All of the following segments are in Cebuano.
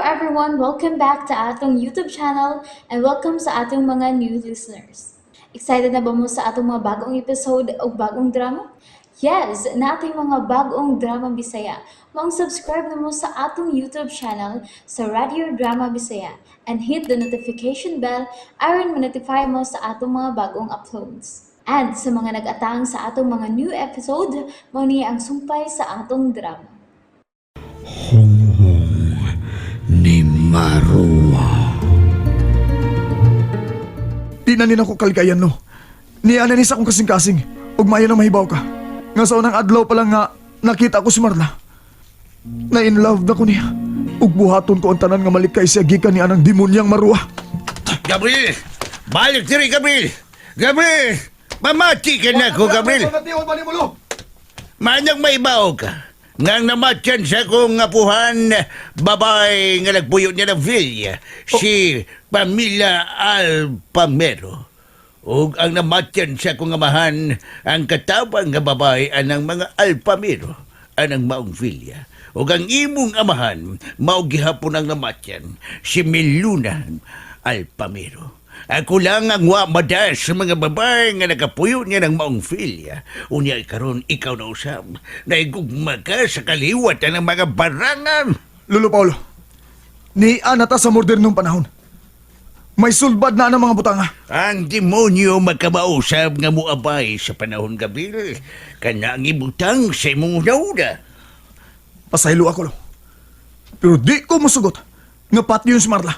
everyone! Welcome back to atong YouTube channel and welcome sa atong mga new listeners. Excited na ba mo sa atong mga bagong episode o bagong drama? Yes, nating mga bagong drama Bisaya. Maong subscribe na mo sa atong YouTube channel sa Radio Drama Bisaya and hit the notification bell aron ma-notify mo sa atong mga bagong uploads. And sa mga nag-atang sa atong mga new episode, mao ni ang sumpay sa atong drama. Hunghong ni Marua. Di na nila ko kaligayan, no. Niya na ni sa akong kasing-kasing. Ug maayo na mahibaw ka. Nga sa unang adlaw pa lang nga nakita ko si Marla. Na in love na ko niya. Ug buhaton ko ang tanan nga malikay siya gikan ni anang demonyang Marua. Gabriel! Balik diri, Gabriel! Gabriel! Mamati ka na ko, Gabriel! Manang may baog ka. Nang namatyan sa kong apuhan, babae nga nagpuyo niya ng villa, si Pamela Alpamero. Ug ang namatyan sa kong amahan, ang katabang nga babae anang mga Alpamero, anang maong villa. Ug ang imong amahan, mao gihapon ang namatyan, si Miluna Alpamero. Ako lang ang wa madas sa mga babae nga nakapuyo niya ng maong filya. Unya karon ikaw na usab. Naigugma ka sa kaliwat ng mga barangan. Lolo Paolo, niya na ta sa modernong panahon. May sulbad na ang mga butanga. Ang demonyo magkabausab nga muabay sa panahon, Gabriel. Kana ang ibutang sa imong una. Pasaylo ako, lo. Pero di ko musugot nga patyon si Marla.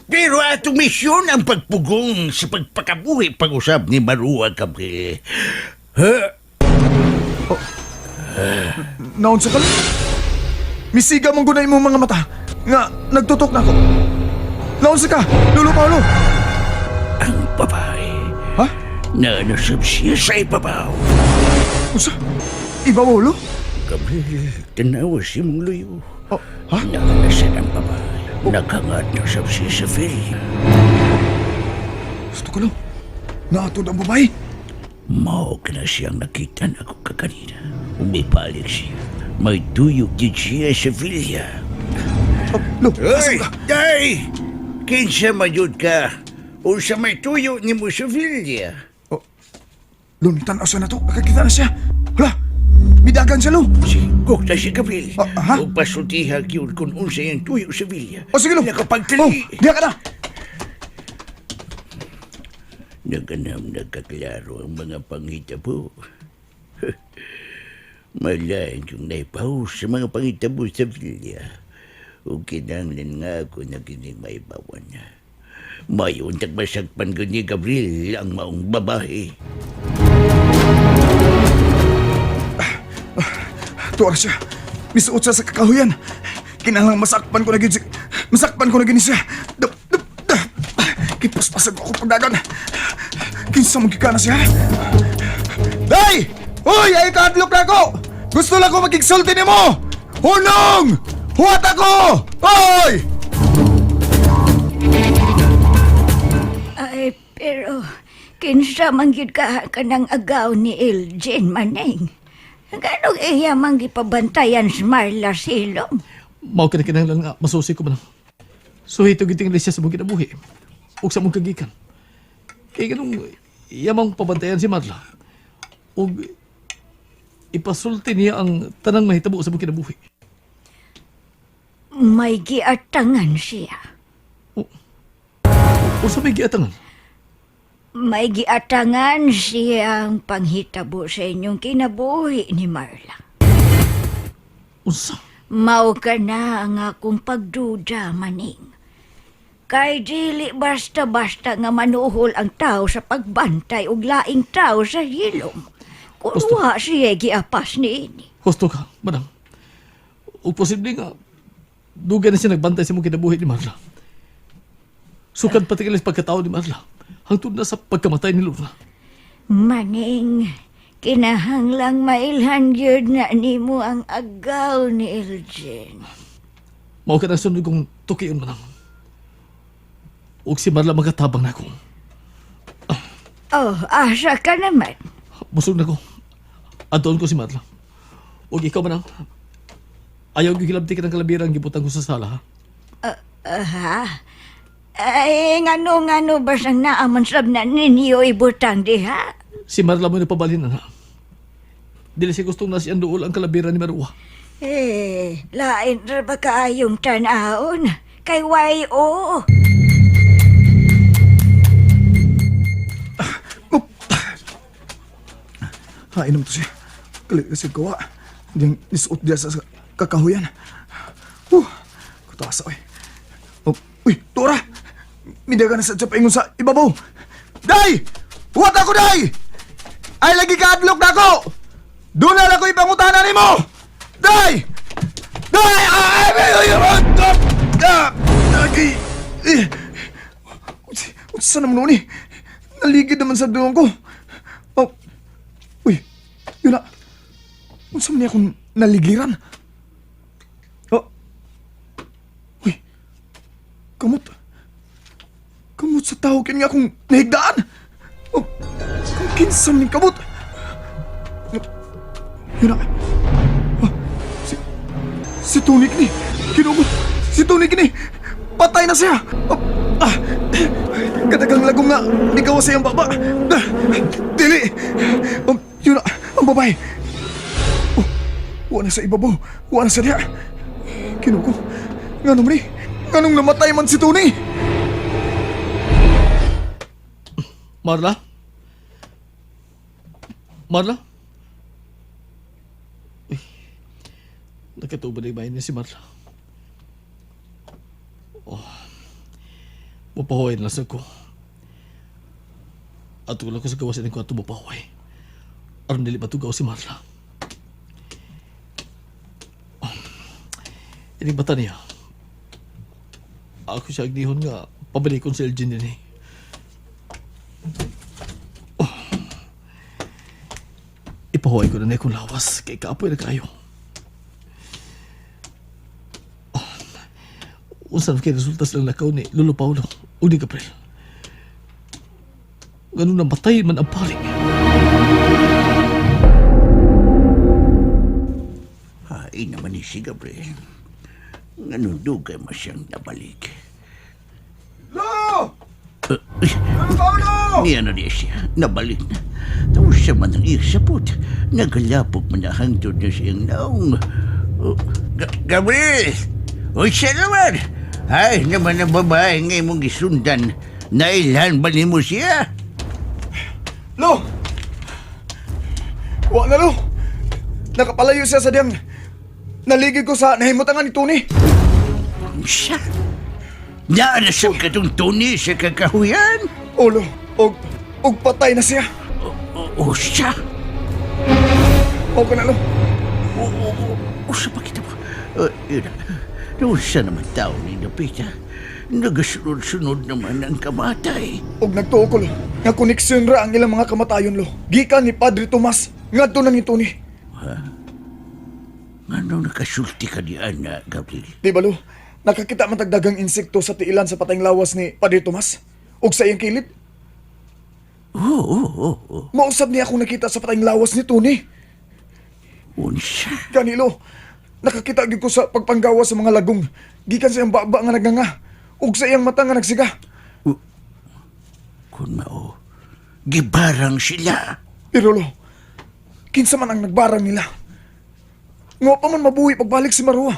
Pero atong misyon ang pagpugong sa pagpakabuhi pag-usab ni Marua, Gabriel. Ha? Naon sa kali? Misiga mong gunay mong mga mata nga nagtutok na ako. Naon sa ka, Lolo Paolo? Ang babae Ha? na nasab siya sa ibabaw. Unsa? Ibabaw, lo? Gabriel, tanawa si mong luyo. Oh, ha? Nakalasan ang babae. Nakangat na sab siya sa villa. Gusto ko lo. Naatod ang babae. Mao ka na siyang nakita na ako kakanina. Umibalik siya. May tuyok din siya sa villa. Oh, lo, asa Ay! ka? Ay! Kinsa mayud ka? Unsa may tuyo ni mo sa villa? Oh, lo, nitan-aw siya na to. Nakakita na siya. Hala, midagan siya, lo. Sigok na si Gabriel. Ah, aha? Ug pasultiha gyud kung unsa yung tuyo sa villa. O sige, lo. Nakapagtali. Oh, diha ka na. Naganam nagkaklaro ang mga panghitabo. Malain yung naipaw sa mga panghitabo sa villa. O kinanglan nga ako na kining maibawan niya. Mayon tagmasagpan ko ni Gabriel ang maong babae. Tuwa siya. Misuot siya sa kakahuyan. Kinahanglang masakpan ko na gyud masakpan ko na gyud siya. Dup, dup, dup. Kipaspasag ako pagdagan. Kinsa mo gikana siya? Day! Uy, ay kadlok na ako! Gusto lang ko makigsulti nimo! Hunong! Huwat ako! Oy! Ay, pero kinsa man gyud ka kanang agaw ni Elgin Maneng. Ganong iya man gipabantayan si Marla Silom. Mao ka na kinahanglan nga masusi ko man. Suhito gid tingali siya sa mong kinabuhi ug sa mong kagikan. Kay ganung yamang pabantayan si Marla ug ipasulti niya ang tanang mahitabo sa mong kinabuhi. May giatangan siya. Unsa may giatangan? May giatangan siya ang panghitabo sa inyong kinabuhi ni Marla. Unsa? Mao ka na ang akong pagduda, Maning. Kay dili basta-basta nga manuhol ang tao sa pagbantay og laing tao sa hilom. Kung wa siya giapas niini. Husto ka, madam. Ug posible nga dugay na siya nagbantay sa mong kinabuhi ni Marla. Sukad pati pagkatao ni Marla. Hangtod na sa pagkamatay ni Lorna. Maning, kinahanglang mailhan gyud na nimo ang agaw ni Elgin. Mao ka na sunod kong tukion man ang. Ug si Marla magatabang na ako. Oh, asa ka naman. Busog na ko. Adtoon ko si Marla. Ug ikaw man ang. Ayaw gyud hilabti ka ng kalabirang gibutang ko sa sala ha. Ha? Ay, ngano ba sang naaman sab na ninyo ibutang diha? Si Marla mo napabalhin na. Dili siya gustong na siyang duol ang kalabiran ni Marwa. Eh, lain ra ba kaayong tanahon? Kay Y.O. Oh. Ha, inom to siya. Kali kasi gawa. Diyang nisuot diya sa kakahuyan. Kutasa, oy. Oh, uy, Tora! Midaga na sa paingon sa ibabaw. Day! Huwat ako, day! Ay, lagi ka adlok na ako! Doon na lang ko ipangutana nimo! Day! Day! Ay, ay, ay, ay, ay, ah, lagi! Eh, unsa naman noon eh? Naligid naman sa doon ko. Oh, uy, yun na. Unsa man niya akong naligiran? Oh, uy, kamot. Kamot sa tao kini nga akong nahigdaan. Oh, kung kinsa man yung kamot. Yun na. Oh, si Tunic ni. Kinugo. Si Tunic ni. Patay na siya. Oh, ah, kadagang lagong nga. Nigawa sa iyang baba. Ah, dili. Oh, yun na. Ang babae. Oh, wa na sa ibabaw. Wa na sa diya. Kinugo. Nganong ni? Nganong namatay man si Tony? Marla? Marla? Uy, nakatubo na ibahin niya si Marla. Oh, mapahuway na lang sa ko. At wala ko sa gawas ng kwarto mapahuway. Aron dili matugaw si Marla. Oh, ining bata niya. Ako siya agnihon nga pabalikon sa Elgin din eh. Ipahuway ko na na akong lawas kay kaapoy na kayo. Oh, unsa na kay resulta silang lakaw ni Lolo Paolo o ni Gabriel. Ganun namatay man ang paring. Ay naman ni si Gabriel. Nganong dugay mo siyang nabalik. Lo! Uh, uy, Lolo Paolo! niya na niya siya. Nabalik na. Tapos siya man ang isapot. Nagalapog man ang hangtod na siyang naong. Oh, Gabriel! O siya naman! Ay, naman ang babae nga imong gisundan. Nailhan ba nimo siya? Lo! Wa na lo! Nakapalayo siya sa diyang naligid ko sa nahimutangan ni Tony. Siya? Naana siya katong Tony sa kakahuyan? Olo, og, og patay na siya. O, o siya? O ka na lo. O sa pakita mo. Yun na. Doon siya naman tao ni Lupita. Nagasunod-sunod naman ang kamatay. Og nagtuo ko lo. Nga koneksyon ra ang ilang mga kamatayon lo. Gikan ni Padre Tomas. Ngadto na ni Tony. Ano nakasulti ka ni Ana, Gabriel? Di ba lo? Nakakita man tagdagang insekto sa tiilan sa patayng lawas ni Padre Tomas. Og sa iyang kilid. Oo, oo, oo, oo. Mausab niya akong nakita sa patayng lawas ni Tony. Unsa. Ganilo, nakakita gyud ko sa pagpanggawa sa mga lagong. Gikan sa iyang baba nga nagnganga. Ug sa iyang mata nga nagsiga. Kung mao, gibarang sila. Pero lo, kinsa man ang nagbarang nila. Nga pa man mabuhi pagbalik si Marwa.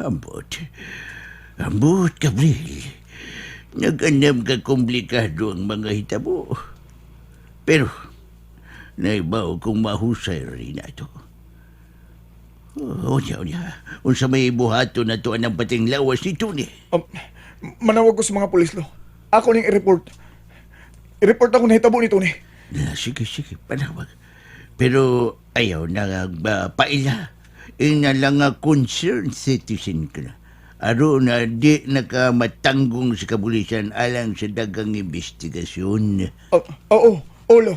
Ambot. Ambot, Gabriel. Naganam ka komplikado ang mga hitabo. Pero, naibaw kong mahusay rin na ito. Unya, unya. Unsa may buhato na to ang pating lawas ni Tony. Manawag ko sa mga pulis lo. Ako ning i-report. I-report ako nahitabo ni Tony. Na, sige, sige, panawag. Pero ayaw na paila. Ina lang nga concerned citizen ka na. Aro na di nakamatanggong sa kabulisan alang sa dagang investigasyon. Oh, oo, oo, lo.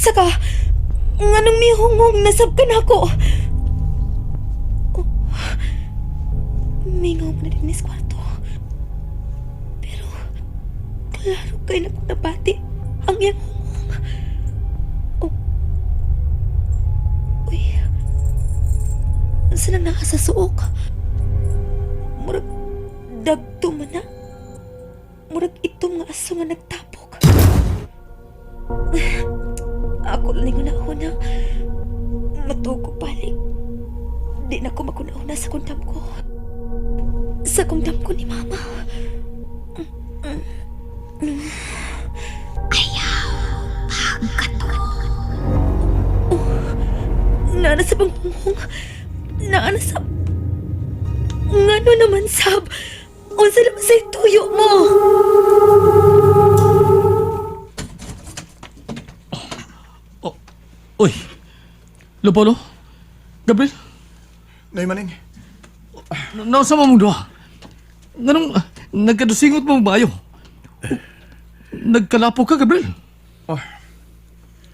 Saka, nganong mihungong nasab ka na ako? Mingaw man na din sa kwarto. Pero, klaro kay na kong nabati ang iyang humong. Oh. Uy. Saan ang naka sa suok? Murag dagto man na. Murag itom nga aso nga nagtapok. Ako lang nga nauna. Matuog ko balik. Di na ko makunauna sa kundam ko. Sa kundam ko ni Mama. Ayaw, pagkato. Naana sa banghunghong. Naana sa... Ngano naman, Sab? Unsa naman sa'y tuyo mo? Oh, uy. Lupolo? Gabriel? Nay Maning. Nausa mo mong duha? Nganong nagkadusingot mo bayo? Nagkalapo ka, Gabriel? Oh.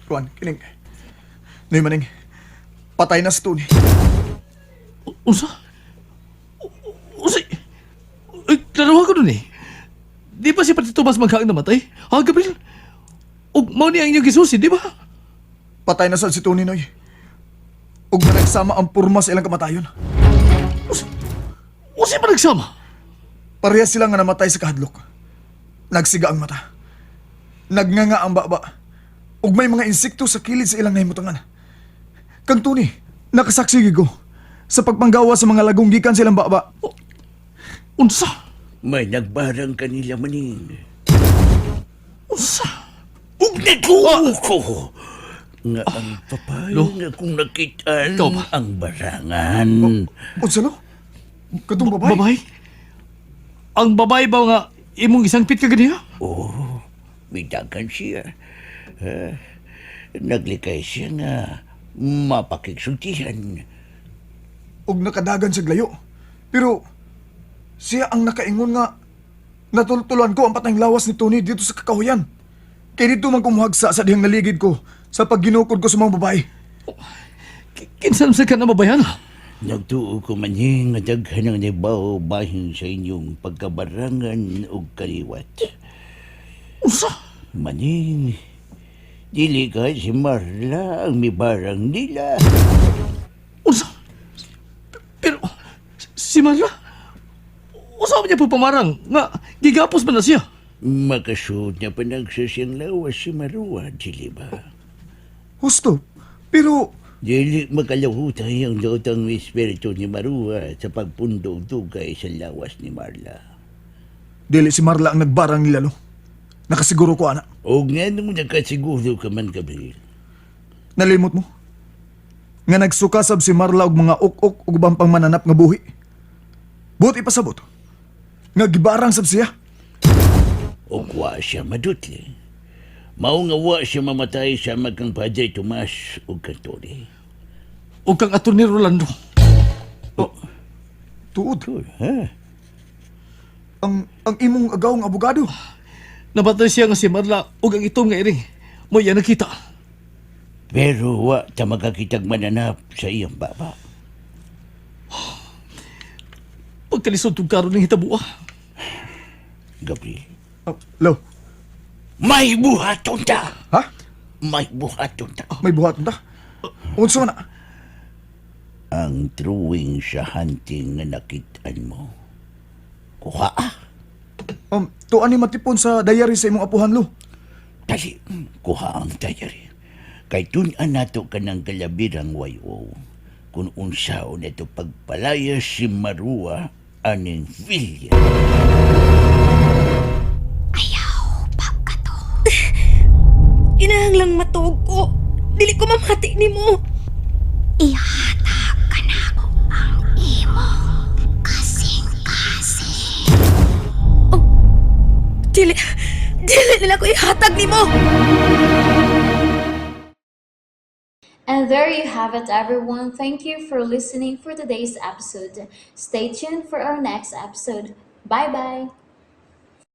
Kuan, kining. Nay Maning. Patay na si Tony. Unsa? Unsa? Ay, klaro ko dun eh. Di ba si Pati Tomas maghaang namatay? Ha, Gabriel? Ug mao ni ang inyong gisusi, di ba? Patay na sad si Tony, Noy. Ug nagsama ang purma sa ilang kamatayon. Unsa? Unsa pa nagsama? Parehas sila nga namatay sa kahadlok. Nagsiga ang mata. Nagnganga ang baba. Ug may mga insekto sa kilid sa ilang nahimutangan. Kang Tony, nakasaksi gyud ko sa pagpanggawa sa mga lagong gikan sa ilang baba. Unsa? May nagbarang kanila maning. Unsa? Ug nagtuo ko nga ang papay Lo? nga kung nakitaan Ikaw ba? ang barangan. Unsa lo? Katong babae? Babae? Ang babae ba nga imong isang pit ka ganiha? Oh, bidagan siya. Eh, naglikay siya nga mapakigsultihan. Ug nakadagan sa glayo. Pero siya ang nakaingon nga natultulan ko ang patayng lawas ni Tony dito sa kakahuyan. Kay dito man kumuhagsa sa dihang naligid ko sa pagginukod ko sa mga babae. Kinsa sa ka na babayan? Nagtuo ko maning nga daghan ang nibaw bahin sa inyong pagkabarangan ug kaliwat. Unsa? Maning, dili ka si Marla ang mibarang nila. Unsa? Pero si Marla? Unsa man niya pagpamarang nga gigapos man na siya? Makasuod na panagsasiyang lawas si Marua, dili ba? Husto. Pero Dili makalahutay ang lotang espiritu ni Marua sa pagpundog dugay sa lawas ni Marla. dili si Marla ang nagbarang nila lo. Nakasiguro ko ana. O nga nung nagkasiguro ka man, Gabriel. Nalimot mo. Nga nagsukasab si Marla og mga ok-ok ug ubang pangmananap nga buhi. Buot ipasabot. Nga gibarang sab siya. O wa siya madutli. Mao nga wa siya mamatay sa magkang Padre Tomas o Kantore. O kang Atty. Rolando. Tuod. Ha? Ang imong agaw nga abogado. Nabatay siya nga si Marla ug ang itom nga iring. Mo iya nakita. Pero wa ta makakitag mananap sa iyang baba. Pagkalisod tug karon ng hitabua. Gabriel. Oh, lo. May buhaton ta! Ha? May buhaton ta! May buhaton ta. Unsa man na? Ang drawing sa hunting nga nakitaan mo. Kuha ah! Tuan ni matipon sa diary sa imong apuhan lo. Dali, kuha ang diary. Kay tun-an nato kanang kalabirang wayo. Kung unsaon ito pagpalaya si Marua aning filya. Kinahanglang matuog ko. Dili ko mamati nimo. Ihatag ka na ang imong kasing-kasing. Oh, Dili, dili nila ko ihatag nimo. And there you have it, everyone. Thank you for listening for today's episode. Stay tuned for our next episode. Bye bye.